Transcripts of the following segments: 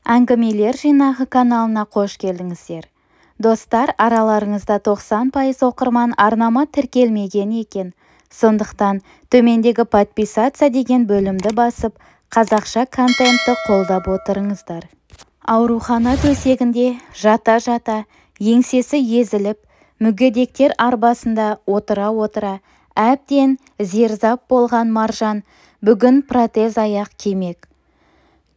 Әңгімелер жинағы каналына қош келдіңіздер. Достар, араларыңызда 90% оқырман арнама тіркелмеген екен. Сондықтан төмендегі подписаться деген бөлімді басып, қазақша контентті қолдап отырыңыздар. Аурухана төсегінде жата-жата еңсесі езіліп, мүгедектер арбасында отыра-отыра әбден зерзап болған Маржан бүгін протез аяқ кимек.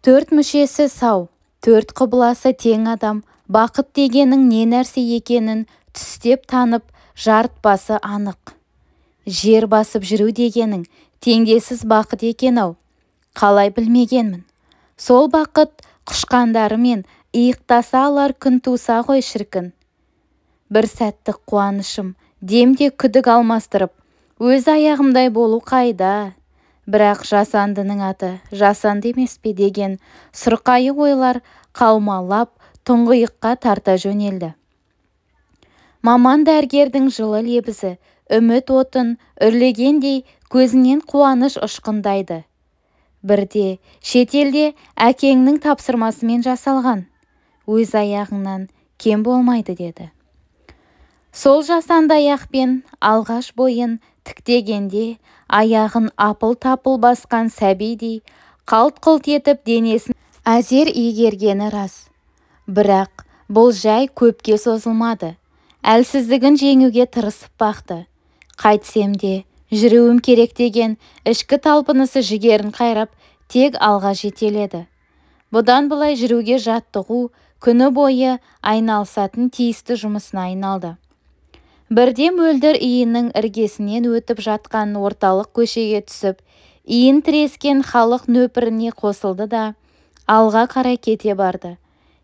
Төрт мүшесі сау, төрт құбыласы тең адам бақыт дегеннің не нәрсе екенін түстеп танып, жарытпасы анық. Жер басып жүру дегенің теңдесіз бақыт екен-ау. Қалай білмегенмін. Сол бақыт құшқандарымен иықтаса алар күн туса ғой шіркін. Бір сәттік қуанышым демде күдік алмастырып, өз аяғымдай болу қайда? Бірақ жасандының аты жасанды емес пе деген сұрқайы ойлар қаумалап тұңғиыққа тарта жөнелді. Маман дәрігердің жылы лебізі үміт отын үрлегендей көзінен қуаныш ұшқындайды. Бірде шетелде әкеңнің тапсырмасымен жасалған, өз аяғыңнан кем болмайды деді. Сол жасанды аяқпен алғаш бойын тіктегенде аяғын апыл-тапыл басқан сәбидей қалт-құлт етіп денесін әзер игергені рас. Бірақ бұл жай көпке созылмады. Әлсіздігін жеңуге тырысып бақты. Қайтсем де жүруім керек деген ішкі талпынысы жігерін қайрап, тек алға жетеледі. Бұдан былай жүруге жаттығу күні бойы айналысатын тиісті жұмысына айналды. Бірде мөлдір үйінің іргесінен өтіп жатқан орталық көшеге түсіп, иін тірескен халық нөпіріне қосылды да, алға қарай кете барды.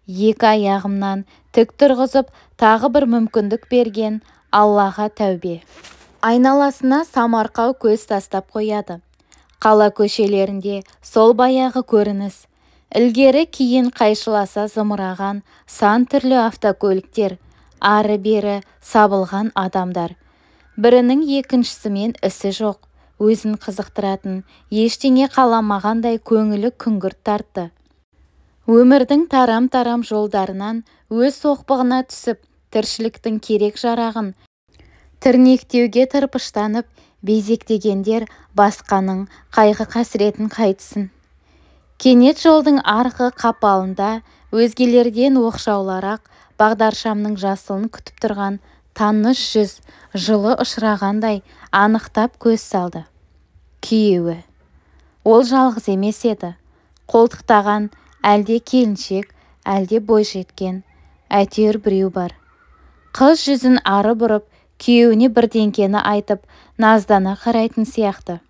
Екі аяғымнан тік тұрғызып, тағы бір мүмкіндік берген Аллаға тәубе. Айналасына самарқау көз тастап қояды. Қала көшелерінде сол баяғы көрініс. Ілгері кейін қайшыласа зымыраған сан түрлі автокөліктер, ары-бері сабылған адамдар. Бірінің екіншісімен ісі жоқ, өзін қызықтыратын, ештеңе қаламағандай көңілі күңгірт тартты. Өмірдің тарам-тарам жолдарынан өз соқпағына түсіп, тіршіліктің керек-жарағын тірнектеуге тырпыштанып, безектегендер басқаның қайғы-қасіретін қайтсын. Кенет жолдың арғы қапалында өзгелерден оқшауларақ бағдаршамның жасылын күтіп тұрған таныс жүз жылы ұшырағандай анықтап көз салды. Күйеуі. Ол жалғыз емес еді. Қолтықтаған әлде келіншек, әлде бойжеткен, әйтеуір біреу бар. Қыз жүзін ары бұрып, күйеуіне бірдеңкені айтып, наздана қарайтын сияқты.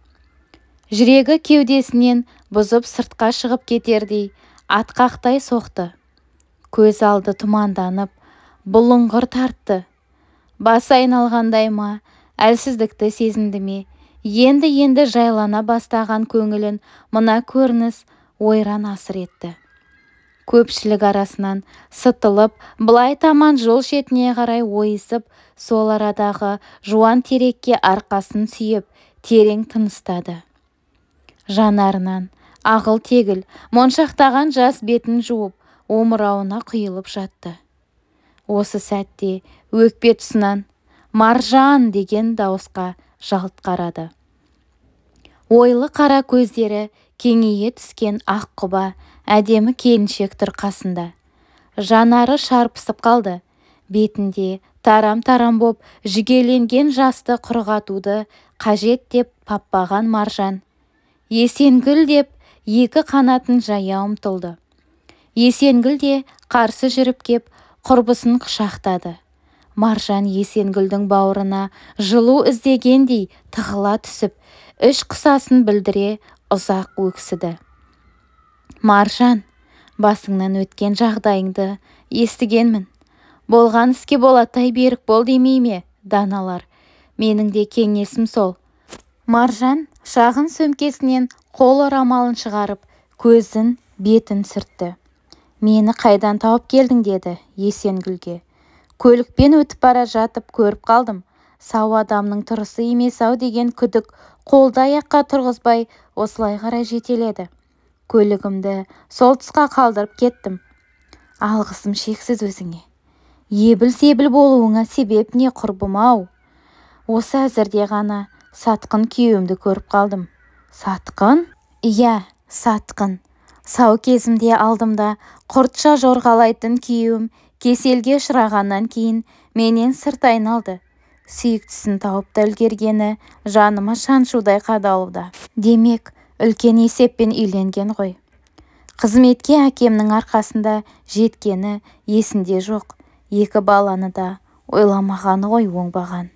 Жүрегі кеудесінен бұзып сыртқа шығып кетердей атқақтай соқты. Көз алды тұманданып, бұлыңғыр тартты. Басы айналғандай ма, әлсіздікті сезінді ме, енді-енді жайлана бастаған көңілін мына көрініс ойран асыр етті. Көпшілік арасынан сытылып, былай таман жол шетіне қарай ойысып, сол арадағы жуан терекке арқасын сүйеп, терең тыныстады. Жанарынан ағыл-тегіл моншақтаған жас бетін жуып, омырауына құйылып жатты. Осы сәтте өкпе тұсынан «Маржан!» деген дауысқа жалт қарады. Ойлы қара көздері кеңейе түскен ақ құба әдемі келіншек тұр қасында. Жанары шарпысып қалды. Бетінде тарам-тарам боп жүгеленген жасты құрғатуды қажет деп паппаған Маржан. Есенгүл деп екі қанатын жая ұмтылды. Есенгүл де қарсы жүріп кеп, құрбысын құшақтады. Маржан Есенгүлдің бауырына жылу іздегендей тығыла түсіп, іш құсасын білдіре ұзақ өксіді. Маржан, басыңнан өткен жағдайыңды естігенмін. Болған іске болаттай берік бол демей ме, даналар? Менің де кеңесім сол. Маржан шағын сөмкесінен қол орамалын шығарып, көзін, бетін сүртті. Мені қайдан тауып келдің, деді Есенгүлге. Көлікпен өтіп бара жатып көріп қалдым. Сау адамның тұрысы емес ау деген күдік қолды аяққа тұрғызбай осылай қарай жетеледі. Көлігімді сол тұсқа қалдырып кеттім. Алғысым шексіз өзіңе. Ебіл-себіл болуыңа себеп не, құрбым-ау? Осы әзірде ғана сатқын күйеуімді көріп қалдым. Сатқын? Иә, сатқын. Сау кезімде алдымда құртша жорғалайтын күйеуім кеселге ұшырағаннан кейін менен сырт айналды. Сүйіктісін тауып та үлгергені жаныма шаншудай қадалуда. Демек, үлкен есеппен үйленген ғой. Қызметке әкемнің арқасында жеткені есінде жоқ. Екі баланы да ойламағаны ғой оңбаған.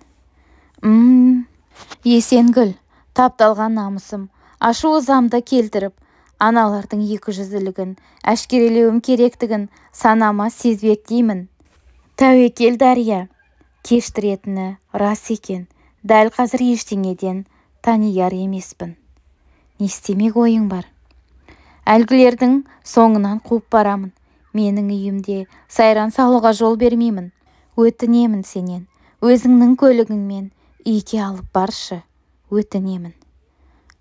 Есенгүл, тапталған намысым, ашу-ызамды келтіріп, аналардың екіжүзділігін әшкерелеуім керектігін санама сезбектеймін. Тәуекел дария, кештіретіні рас екен, дәл қазір ештеңеден танияр емеспін. Не істемек ойың бар? Әлгілердің соңынан қуып барамын. Менің үйімде сайран салуға жол бермеймін. Өтінемін сенен, өзіңнің көлігіңмен үйге алып баршы, өтінемін.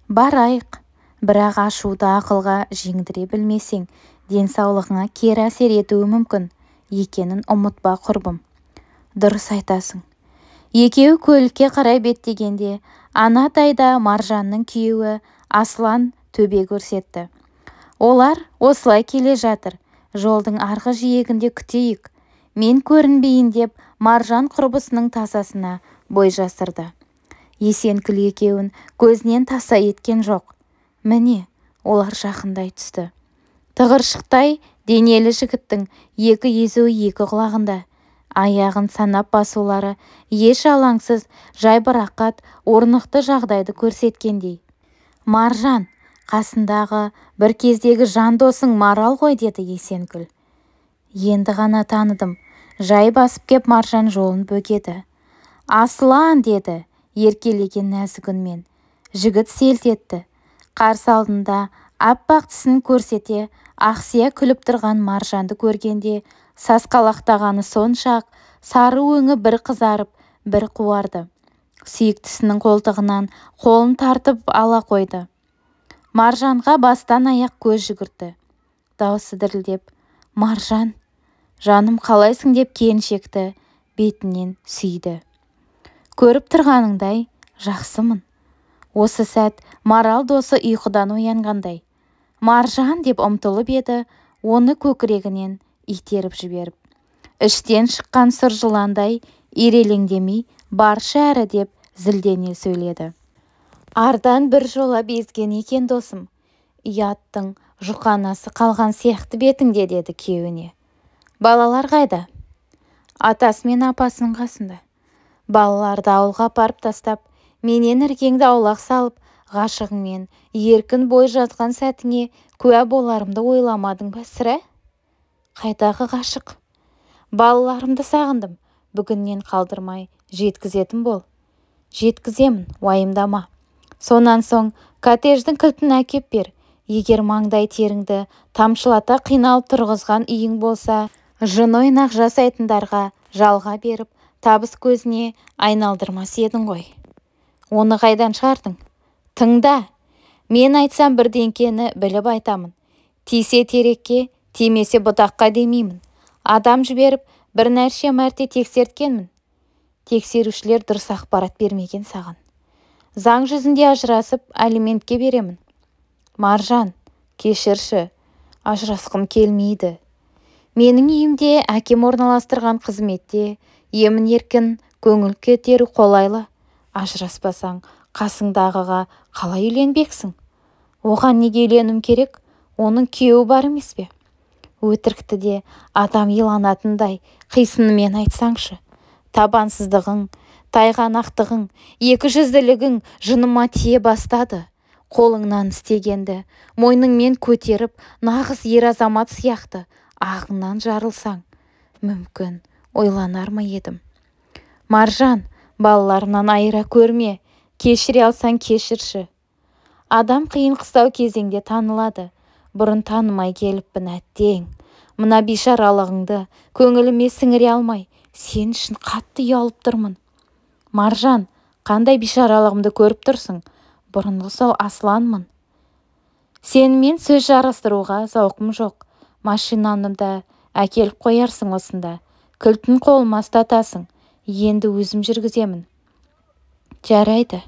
Барайық, бірақ ашуды ақылға жеңдіре білмесең, денсаулығыңа кері әсер етуі мүмкін екенін ұмытпа, құрбым. Дұрыс айтасың. Екеуі көлікке қарай беттегенде, анатайда Маржанның күйеуі Аслан төбе көрсетті. Олар осылай келе жатыр. Жолдың арғы жиегінде күтейік. Мен көрінбейін деп Маржан құрбысының тасасына бой жасырды. Есенкүл екеуін көзінен таса еткен жоқ. Міне, олар жақындай түсті. Тығыршықтай денелі жігіттің екі езуі екі құлағында. Аяғын санап басулары еш алаңсыз, жайбарақат, орнықты жағдайды көрсеткендей. Маржан, қасындағы бір кездегі жан досың Марал ғой, деді Есенкүл. Енді ғана таныдым. Жай басып кеп Маржан жолын бөгеді. Аслан, деді еркелеген нәзік үнмен. Жігіт селт етті. Қарсы алдында аппақ тісін көрсете ақсия күліп тұрған Маржанды көргенде сасқалақтағаны соншақ, сары өңі бір қызарып, бір қуарды. Сүйіктісінің қолтығынан қолын тартып ала қойды. Маржанға бастан аяқ көз жүгіртті. Даусы дірілдеп, Маржан, жаным қалайсың деп келіншекті бетінен сүйді. Көріп тұрғаныңдай жақсымын. Осы сәт Марал досы ұйқыдан оянғандай. Маржан деп ұмтылып еді, оны көкірегінен итеріп жіберіп. Іштен шыққан сұр жыландай ирелеңдемей, баршы әрі деп зілдене сөйледі. Ардан бір жола безген екен досым. Ұяттың жұқанасы қалған сияқты бетіңде, деді күйеуіне. Балалар қайда? Атасы мен апасының қасында. Балаларды ауылға апарып тастап, менен іргеңді аулақ салып, ғашығыңмен еркін бой жазған сәтіңе куә боларымды ойламадың ба, сірә? Қайдағы ғашық? Балаларымды сағындым, бүгіннен қалдырмай жеткізетін бол. Жеткіземін, уайымдама. Сонан соң коттедждің кілтін әкеп бер. Егер маңдай теріңді тамшылата қиналып тұрғызған үйің болса, жын ойнақ жасайтындарға жалға беріп, табыс көзіне айналдырмас едің ғой. Оны қайдан шығардың? Тыңда! Мен айтсам бірдеңкені біліп айтамын. Тисе терекке, тимесе бұтаққа демеймін. Адам жіберіп, бірнеше мәрте тексерткенмін. Тексерушілер дұрыс ақпарат бермеген саған. Заң жүзінде ажырасып, алиментке беремін. Маржан, кешірші, ажырасқым келмейді. Менің үйімде әкем орналастырған қызметте емін-еркін көңіл көтеру қолайлы. Ажыраспасаң, қасыңдағыға қалай үйленбексің? Оған неге үйленуім керек? Оның күйеуі бар емес пе? Өтірікті де адам иланатындай қисынымен айтсаңшы. Табансыздығың, тайғанақтығың, екіжүзділігің жыныма тие бастады. Қолыңнан істегенді мойныңмен көтеріп, нағыз ер азамат сияқты ағыңнан жарылсаң, мүмкін ойланар ма едім. Маржан, балаларымнан айыра көрме, кешіре алсаң кешірші. Адам қиын-қыстау кезеңде танылады. Бұрын танымай келіппін, әттең. Мына бейшаралығыңды көңіліме сіңіре алмай, сен үшін қатты ұялып тұрмын. Маржан, қандай бейшаралығымды көріп тұрсың? Бұрынғы сол Асланмын. Сенімен сөз жарастыруға зауқым жоқ. Машинаны да әкеліп қоярсың осында. Кілтін қолыма ұстатасың. Енді өзім жүргіземін. Жарайды,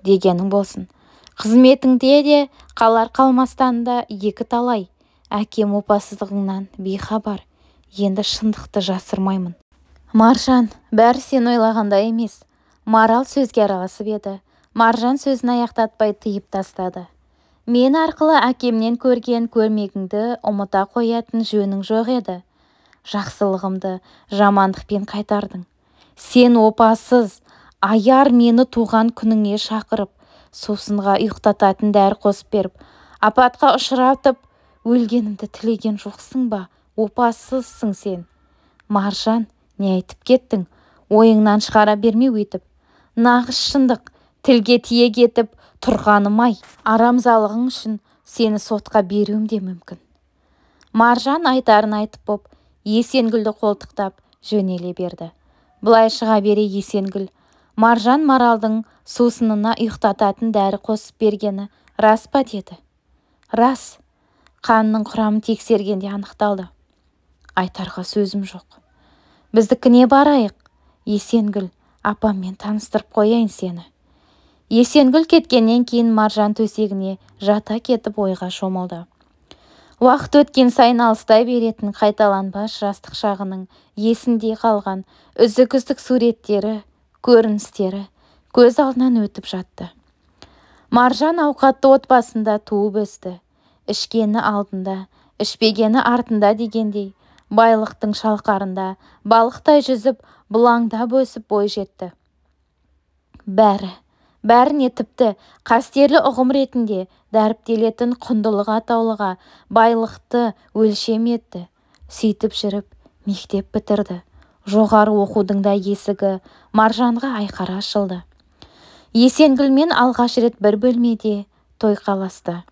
дегенің болсын. Қызметіңде де қалар қалмастан да екі талай. Әкем опасыздығыңнан бейхабар. Енді шындықты жасырмаймын. Маржан, бәрі сен ойлағандай емес. Марал сөзге араласып еді. Маржан сөзін аяқтатпай тыйып тастады. Мен арқылы әкемнен көрген көрмегіңді ұмыта қоятын жөнің жоқ еді. Жақсылығымды жамандықпен қайтардың. Сен опасыз, аяр мені туған күніңе шақырып, сусынға ұйықтататын дәрі қосып беріп, апатқа ұшыратып, өлгенімді тілеген жоқсың ба? Опасызсың сен. Маржан, не айтып кеттің? Ойыңнан шығара берме өйтіп. Нағыз шындық, тілге тиек етіп тұрғаным-ай. Арамзалығың үшін сені сотқа беруім де мүмкін. Маржан айтарын айтып боп, Есенгүлді қолтықтап жөнеле берді. Былай шыға бере Есенгүл, Маржан Маралдың сусынына ұйықтататын дәрі қосып бергені рас па деді. Рас, қанның құрамын тексергенде анықталды. Айтарға сөзім жоқ. Біздікіне барайық, Есенгүл, апаммен таныстырып қояйын сені. Есенгүл кеткеннен кейін Маржан төсегіне жата кетіп ойға шомылды. Уақыт өткен сайын алыстай беретін қайталанбас жастық шағының есінде қалған үзік-үзік суреттері, көріністері көз алдынан өтіп жатты. Маржан ауқатты отбасында туып өсті. Ішкені алдында, ішпегені артында дегендей, байлықтың шалқарында балықтай жүзіп, бұлаңдап өсіп бой жетті. Бәріне тіпті қастерлі ұғым ретінде дәріптелетін құндылық атаулыға байлықты өлшем етті. Сөйтіп жүріп мектеп бітірді. Жоғары оқудың да есігі Маржанға айқара ашылды. Есенгүлмен алғаш рет бір бөлмеде тойқаласты.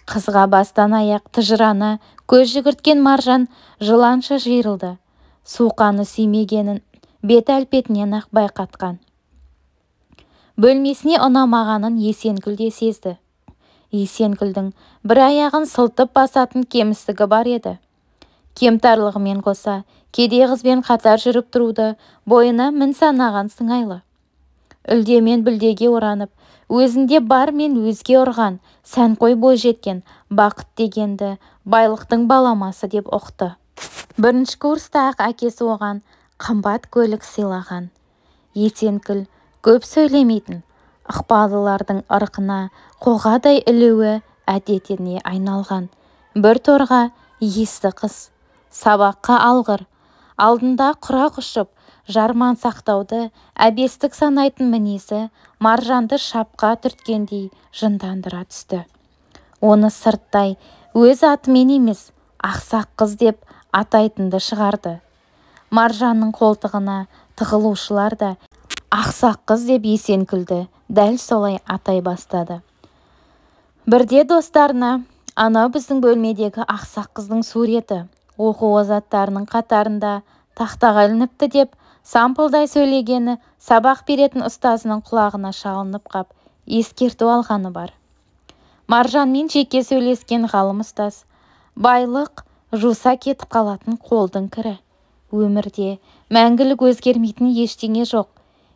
Қызға бастан аяқ тыжырана көз жүгірткен Маржан жыланша жиырылды. Суқаны сүймегенін бет әлпетінен-ақ байқатқан. Бөлмесіне ұнамағанын Есенгүл де сезді. Есенгүлдің бір аяғын сылтып басатын кемістігі бар еді. Кемтарлығымен қоса, кедей қызбен қатар жүріп тұруды бойына мін санаған сыңайлы. Үлдемен бүлдеге оранып, өзінде бар мен өзге ұрған, сәнқой бойжеткен, бақыт дегенді байлықтың баламасы деп ұқты. Бірінші курста-ақ әкесі оған қымбат көлік сыйлаған. Есенгүл көп сөйлемейтін, ықпалдылардың ырқына қоғадай ілуі әдетіне айналған. Бір торға есті қыз, сабаққа алғыр, алдында құрақ ұшып, жарман сақтауды әбестік санайтын мінезі Маржанды шапқа түрткендей жындандыра түсті. Оны сырттай өз атымен емес, ақсақ қыз деп атайтынды шығарды. Маржанның қолтығына тығылушылар да ақсақ қыз деп Есенгүлді дәл солай атай бастады. Бірде достарына, анау біздің бөлмедегі ақсақ қыздың суреті оқу озаттарының қатарында тақтаға ілініпті деп сампылдай сөйлегені сабақ беретін ұстазының құлағына шалынып қап, ескерту алғаны бар. Маржанмен жеке сөйлескен ғалым ұстаз, байлық жуса кетіп қалатын қолдың кірі. Өмірде мәңгілік өзгермейтін ештеңе жоқ.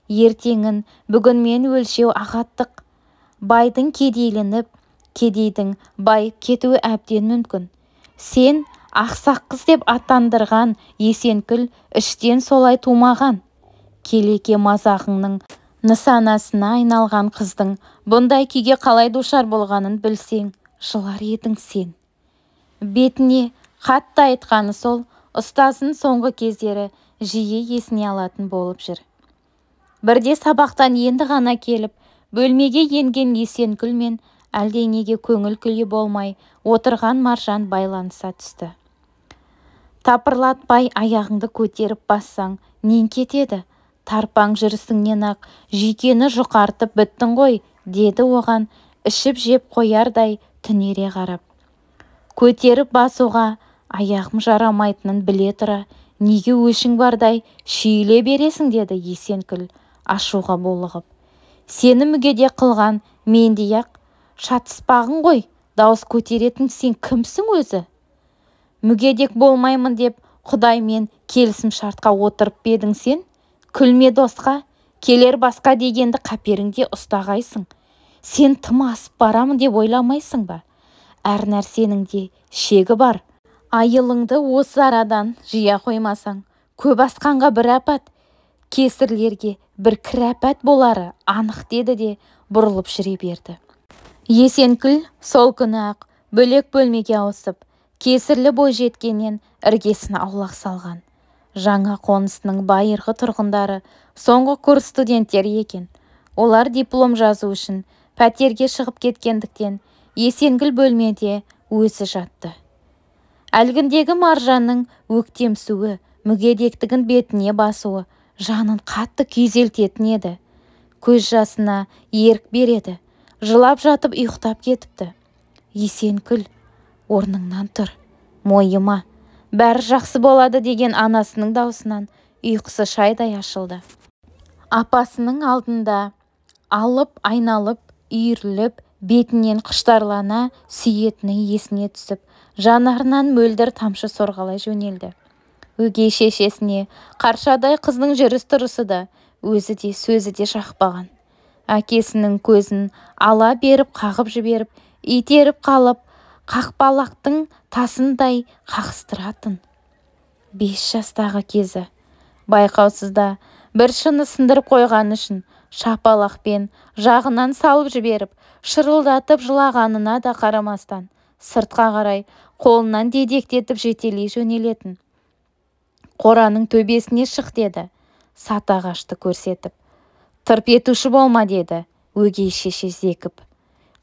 Ертеңін бүгінмен өлшеу ағаттық. Байдың кедейленіп, кедейдің байып кетуі әбден мүмкін. Сен ақсақ қыз деп аттандырған Есенгүл іштен солай тумаған. Келеке мазағыңның нысанасына айналған қыздың бұндай күйге қалай душар болғанын білсең, жылар едің сен. Бетіне қатты айтқаны сол, ұстазын соңғы кездері жиі есіне алатын болып жүр. Бірде сабақтан енді ғана келіп, бөлмеге енген Есенгүл мен әлденеге көңіл күйі болмай отырған Маржан байланыса түсті. Тапырлатпай аяғыңды көтеріп бассаң, нең кетеді? Тарпаң жүрісіңнен-ақ жүйкені жұқартып біттің ғой, деді оған ішіп-жеп қоярдай түнере қарап. Көтеріп басуға аяғым жарамайтынын біле тұра, неге өшің бардай шүйіле бересің, деді Есенгүл ашуға булығып. Сені мүгедек қылған мендей-ақ шатыспағың ғой, Дауыс көтеретін сен кімсің өзі? Мүгедек болмаймын деп Құдаймен келісім шартқа отырып па едің сен? Күлме досқа, келер басқа дегенді қаперіңде ұстағайсың. Сен тым асып барамын деп ойламайсың ба? Әр нәрсенің де шегі бар. Айылыңды осы арадан жия қоймасаң, көп асқанға бір апат, кесірлерге бір кірәпат болары анық деді де бұрылып жүре берді. Есенкүл сол күні-ақ бөлек бөлмеге ауысып, кесірлі бойжеткеннен іргесін аулақ салған. Жаңа қонысының байырғы тұрғындары соңғы курс студенттері екен. Олар диплом жазу үшін пәтерге шығып кеткендіктен Есенгүл бөлмеде өзі жатты. Әлгіндегі Маржанның өктемсуі, мүгедектігін бетіне басуы жанын қатты күйзелтетін еді. Көз жасына ерік береді. Жылап жатып ұйықтап кетіпті. Есенкүл, орныңнан тұр, мойыма, бәрі жақсы болады деген анасының даусынан ұйқысы шайдай ашылды. Апасының алдында алып айналып, үйіріліп, бетінен құштарлана сүйетіні есіне түсіп, жанарынан мөлдір тамшы сорғалай жөнелді. Өгей шешесіне қаршадай қыздың жүріс-тұрысы да, өзі де сөзі де жақпаған. Әкесінің көзін ала беріп қағып жіберіп, итеріп қалып, қақпалақтың тасындай қағыстыратын. 5 жастағы кезі байқаусызда бір шыны сындырып қойған үшін шапалақпен жағынан салып жіберіп, шырылдатып жылағанына да қарамастан, сыртқа қарай қолынан дедектетіп жетелей жөнелетін. Қораның төбесіне шық деді, сат ағашты көрсетіп. Тырп етуші болма деді, өгей шеше зекіп.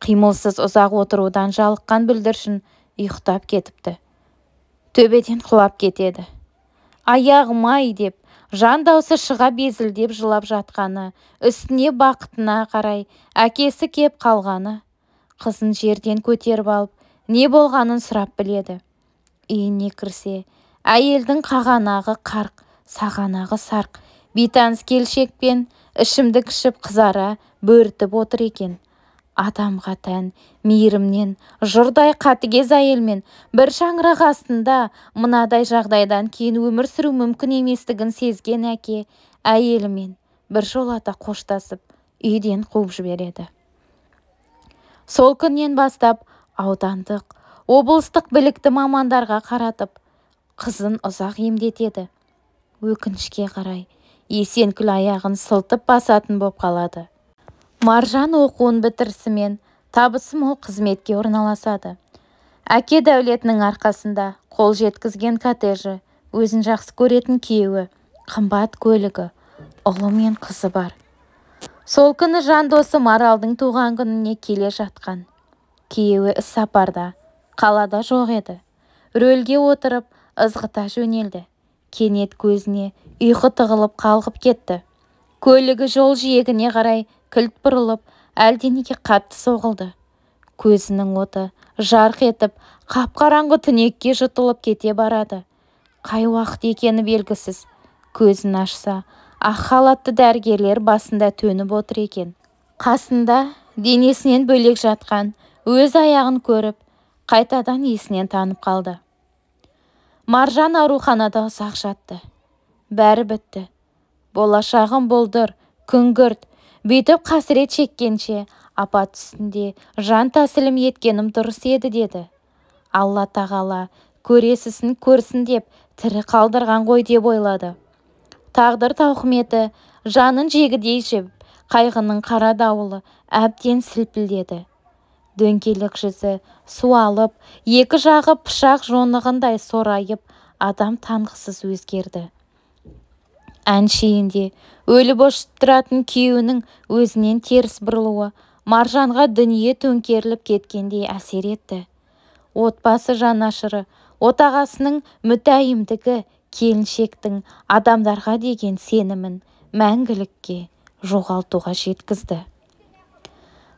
Қимылсыз ұзақ отырудан жалыққан бүлдіршін ұйықтап кетіпті. Төбеден құлап кетеді. Аяғым-ай деп, жан даусы шыға безілдеп жылап жатқаны, үстіне бақытына қарай әкесі кеп қалғаны. Қызын жерден көтеріп алып, не болғанын сұрап біледі. Үйіне кірсе, әйелдің қағанағы қарқ, сағанағы сарқ, бейтаныс келшекпен ішімдік ішіп қызара бөрітіп отыр екен. Адамға тән мейірімнен жұрдай қатыгез әйелмен бір шаңырақ астында мынадай жағдайдан кейін өмір сүру мүмкін еместігін сезген әке әйелімен бір жолата қоштасып үйден қуып жібереді. Сол күннен бастап аудандық, облыстық білікті мамандарға қаратып, қызын ұзақ емдетеді. Өкінішке қарай, Есенкүл аяғын сылтып басатын боп қалады. Маржан оқуын бітірісімен табысы мол қызметке орналасады. Әке дәулетінің арқасында қол жеткізген коттеджі, өзін жақсы көретін күйеуі, қымбат көлігі, ұлы мен қызы бар. Сол күні жан досы Маралдың туған күніне келе жатқан. Күйеуі іс сапарда, қалада жоқ еді. Рөлге отырып, ызғыта жөнелді. Кенет көзіне ұйқы тығылып қалғып кетті. Көлігі жол жиегіне қарай кілт бұрылып, әлденеге қатты соғылды. Көзінің оты жарқ етіп, қап-қараңғы түнекке жұтылып кете барады. Қай уақыт екені белгісіз. Көзін ашса, ақ халатты дәрігерлер басында төніп отыр екен. Қасында денесінен бөлек жатқан өз аяғын көріп, қайтадан есінен танып қалды. Маржан ауруханада ұзақ жатты. Бәрі бітті. Болашағым болдыр, күңгірт. Бүйтіп қасірет шеккенше апат үстінде жан тәсілім еткенім дұрыс еді деді. Алла тағала көресісін көрсін деп тірі қалдырған ғой деп ойлады. Тағдыр тауқыметі жанын жегідей жеп, қайғының қара дауылы әбден сілпілдеді. Дөңгелек жүзі суалып, екі жағы пышақ жонығындай сорайып, адам танғысыз өзгерді. Әншейінде өліп ұшып тұратын күйеуінің өзінен теріс бұрылуы Маржанға дүние төңкеріліп кеткендей әсер етті. Отбасы жанашыры, отағасының мүтәйімдігі келіншектің адамдарға деген сенімін мәңгілікке жоғалтуға жеткізді.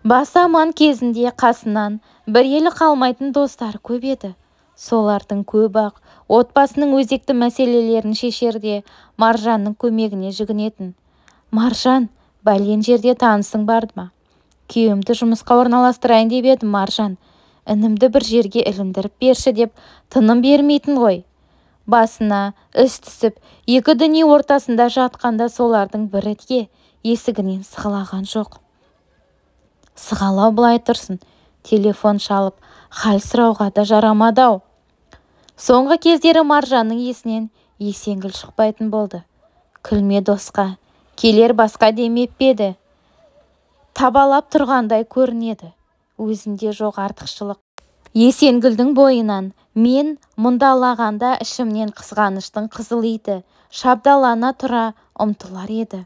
Басы аман кезінде қасынан бір елі қалмайтын достары көп еді. Солардың көбі-ақ отбасының өзекті мәселелерін шешерде Маржанның көмегіне жүгінетін. Маржан, бәлен жерде танысың бар ма? Күйеуімді жұмысқа орналастырайын деп едім, Маржан. Інімді бір жерге іліндіріп берші деп тыным бермейтін ғой. Басына іс түсіп, екі дүние ортасында жатқанда солардың бірі де есігінен сығалаған жоқ. Сығалау былай тұрсын, телефон шалып, хал сұрауға да жарамады-ау. Соңғы кездері Маржанның есінен Есенгүл шықпайтын болды. Күлме досқа, келер басқа демеп пе еді? Табалап тұрғандай көрінеді. Өзінде жоқ артықшылық. Есенгүлдің бойынан мен мұндалағанда ішімнен қызғаныштың қызыл иті шабдалана тұра ұмтылар еді.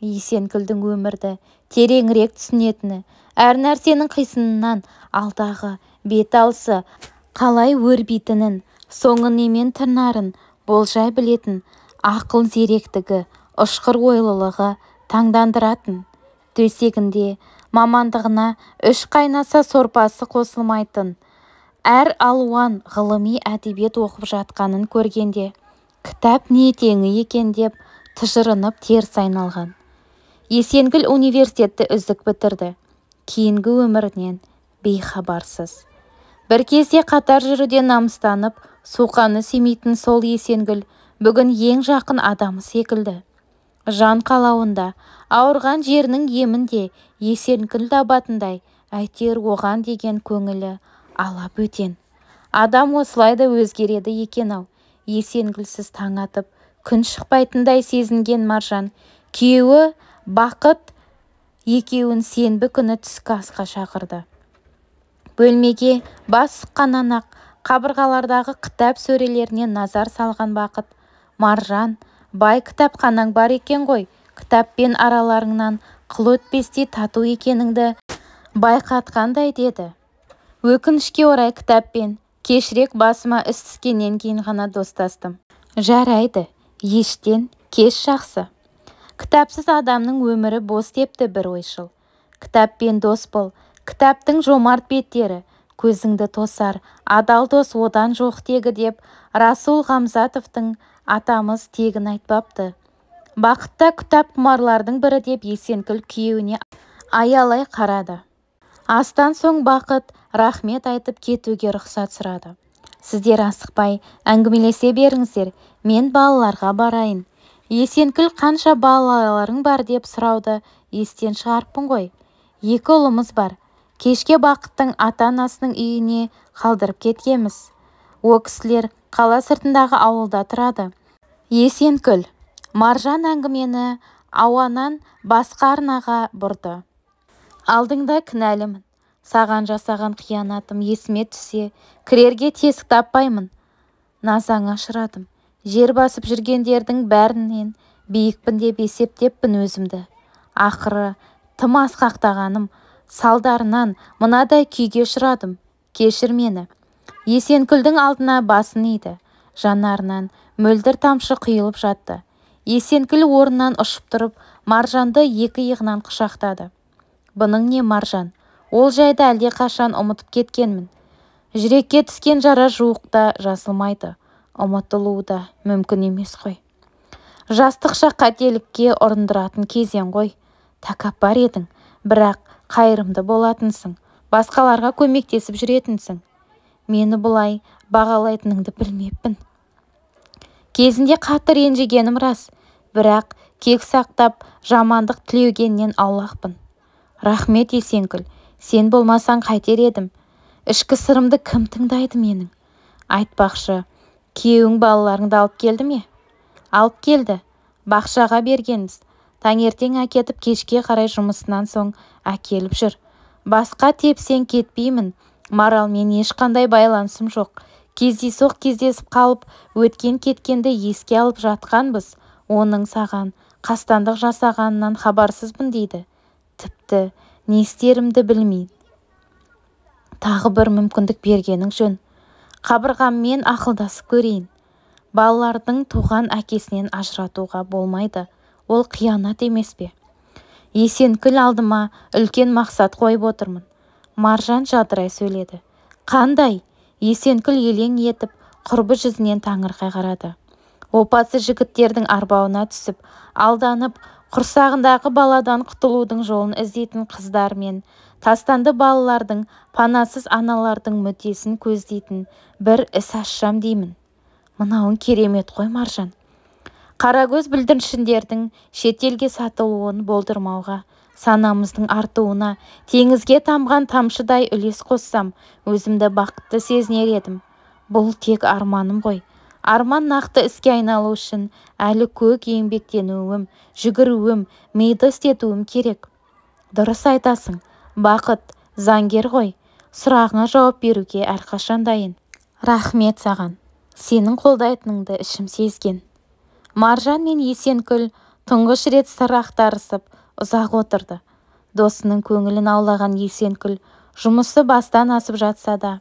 Есенгүлдің өмірді тереңірек түсінетіні, әр нәрсенің қисынынан алдағы бет алысы қалай өрбитінін, соңы немен тынарын болжай білетін ақыл зеректігі, ұшқыр ойлылығы таңдандыратын. Төсегінде мамандығына үш қайнаса сорпасы қосылмайтын әр алуан ғылыми әдебиет оқып жатқанын көргенде, кітап не теңі екен деп тыжырынып теріс айналған. Есенгүл университетті үздік бітірді. Кейінгі өмірінен бейхабарсыз. Бір кезде қатар жүруден намыстанып, суқаны сүймейтін сол Есенгүл бүгін ең жақын адамы секілді. Жан қалауында, ауырған жерінің емін де Есенгүл табатындай, әйтеуір оған деген көңілі ала бөтен. Адам осылай да өзгереді екен-ау. Есенгүлсіз таң атып, күн шықпайтындай сезінген Маржан, күйеуі Бақыт екеуін сенбі күні түскі асқа шақырды. Бөлмеге бас сұққаннан-ақ қабырғалардағы кітап сөрелеріне назар салған Бақыт, Маржан, бай кітапханаң бар екен ғой, кітаппен араларыңнан қыл өтпестей тату екеніңді байқатқандай деді. Өкінішке орай кітаппен кешірек басыма іс түскеннен кейін ғана достастым. Жарайды, ештен кеш жақсы. Кітапсыз адамның өмірі бос депті бір ойшыл. Кітаппен дос бол, кітаптың жомарт беттері, көзіңді тосар, адал дос одан жоқ тегі деп Расул Ғамзатовтың атамыз тегін айтпапты. Бақытта кітап құмарлардың бірі деп Есенгүл күйеуіне аялай қарады. Астан соң Бақыт рахмет айтып кетуге рұқсат сұрады. Сіздер асықпай әңгімелесе беріңіздер, мен балаларға барайын. Есенгүл қанша балаларың бар деп сұрауды естен шығарыппын ғой. Екі ұлымыз бар. Кешке Бақыттың ата-анасының үйіне қалдырып кеткенбіз. О кісілер қала сыртындағы ауылда тұрады. Есенгүл Маржан әңгімені ауанан басқа арнаға бұрды. Алдыңда кінәлімін. Саған жасаған қиянатым есіме түссе, кірерге тесік таппаймын. Назаңа ұшырадым. Жер басып жүргендердің бәрінен биікпін деп есептеппін өзімді. Ақыры тым асқақтағаным салдарынан мынадай күйге ұшырадым. Кешір мені. Есенгүлдің алдына басын иді. Жанарынан мөлдір тамшы құйылып жатты. Есенгүл орнынан ұшып тұрып, Маржанды екі иығынан құшақтады. Бұның не, Маржан? Ол жайды әлде қашан ұмытып кеткенмін. Жүрекке түскен жара жуықта жазылмайды. Ұмытылуы да мүмкін емес қой. Жастық шақ қателікке ұрындыратын кезең ғой. Тәкаппар едің, бірақ қайырымды болатынсың. Басқаларға көмектесіп жүретінсің. Мені бұлай бағалайтыныңды білмеппін. Кезінде қатты ренжігенім рас, бірақ кек сақтап, жамандық тілеугеннен аулақпын. Рахмет, Есенгүл, сен болмасаң қайтер едім. Ішкі сырымды кім тыңдайды менің? Айтпақшы, күйеуің балаларыңды алып келді ме? Алып келді. Бақшаға бергенбіз. Таңертең әкетіп, кешке қарай жұмысынан соң әкеліп жүр. Басқа тепсең кетпеймін. Маралмен ешқандай байланысым жоқ. Кездейсоқ кездесіп қалып, өткен-кеткенді еске алып жатқанбыз. Оның саған қастандық жасағанынан хабарсызбын дейді. Тіпті не істерімді білмеймін. Тағы бір мүмкіндік бергенің жөн. Қабырғаммен ақылдасып көрейін. Балалардың туған әкесінен ажыратуға болмайды. Ол қиянат емес пе? Есенгүл, алдыма үлкен мақсат қойып отырмын. Маржан жадырай сөйледі. Қандай? Есенгүл елең етіп, құрбы жүзінен таңырқай қарады. Опасыз жігіттердің арбауына түсіп, алданып, Құрсағындағы баладан құтылудың жолын іздейтін қыздар мен тастанды балалардың, панасыз аналардың мүддесін көздейтін бір іс ашсам деймін. Мынауың керемет қой, Маржан. Қарагөз бүлдіршіндердің шетелге сатылуын болдырмауға, санамыздың артуына теңізге тамған тамшыдай үлес қоссам, өзімді бақытты сезінер едім. Бұл тек арманым ғой. Арман нақты іске айналу үшін әлі көп еңбектенуім, жүгіруім, миды істетуім керек. Дұрыс айтасың, Бақыт, заңгер ғой. Сұрағыңа жауап беруге әрқашан дайын. Рахмет саған. Сенің қолдайтыныңды ішім сезген. Маржан мен Есенкүл тұңғыш рет сыр ақтарысып, ұзақ отырды. Досының көңілін аулаған Есенкүл жұмысы бастан асып жатса да,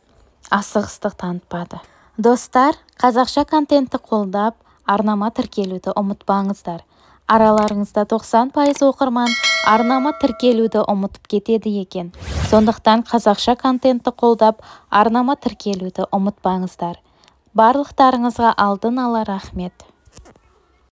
асығыстық танытпады. Достар, қазақша контентті қолдап, арнама тіркелуді ұмытпаңыздар. Араларыңызда 90% оқырман арнама тіркелуді ұмытып кетеді екен. Сондықтан қазақша контентті қолдап, арнама тіркелуді ұмытпаңыздар. Барлықтарыңызға алдын ала рахмет.